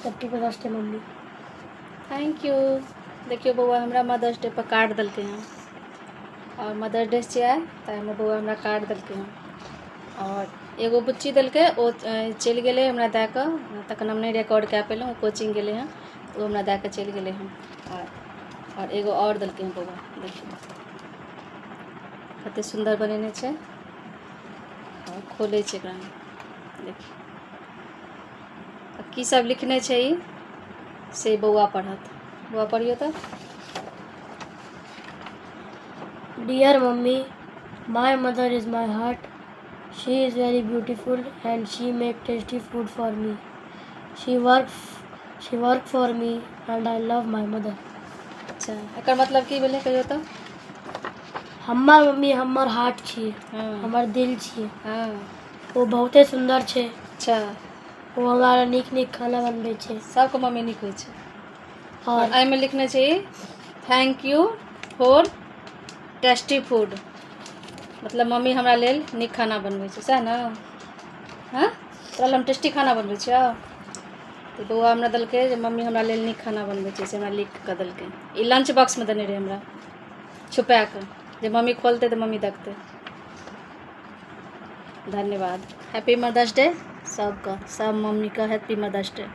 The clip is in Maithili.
Happy Mother's Day mummy. Thank you. देखियौ बौआ हमरा मदर्स डे पर कार्ड देलकै हँ, आओर मदर्स डे छियै तऽ हमर बौआ हमरा कार्ड देलकै हँ। आओर एगो बुच्ची देलकै, ओ चलि गेलै हमरा दए कऽ, तखन हम नहि रिकॉर्ड कए पेलहुँ। ओ कोचिंग गेलै हँ तऽ ओ हमरा दए कऽ चलि गेलै हँ। आओर एगो आओर देलकै हँ बौआ। देखियौ कतेक सुन्दर बनेने छै। आओर खोलै छै एकरा, देखियौ की सब लिखने छै ई, से बौआ पढ़त। बौआ पढ़ियौ तऽ। Dear mummy, my mother is my heart. She is very beautiful and she make tasty food for me. She work for me and I love my mother. अच्छा, एकर मतलब की भेलै कहियौ तऽ? हमर मम्मी हमर हार्ट छियै, हमर दिल छियै। ओ बहुते सुन्दर छै। अच्छा। ओ हमरा नीक नीक खाना बनबै छै। सबके मम्मी नीक होइ छै। आओर एहिमे लिखने छै thank you for tasty food, मतलब मम्मी हमरा लेल नीक खाना बनबै छै, सएह ने? हँ, तोरा लेल हम टेस्टी खाना बनबै छियौ। तऽ बौआ हमरा देलकै जे मम्मी हमरा लेल नीक खाना बनबै छै, से हमरा लिख कऽ देलकै। ई लंच बॉक्समे देने रहै हमरा छुपा कऽ, जे मम्मी खोलतै तऽ मम्मी देखतै। धन्यवाद। हैप्पी मदर्स डे सबके, सब मम्मीके हैप्पी मदर्स डे।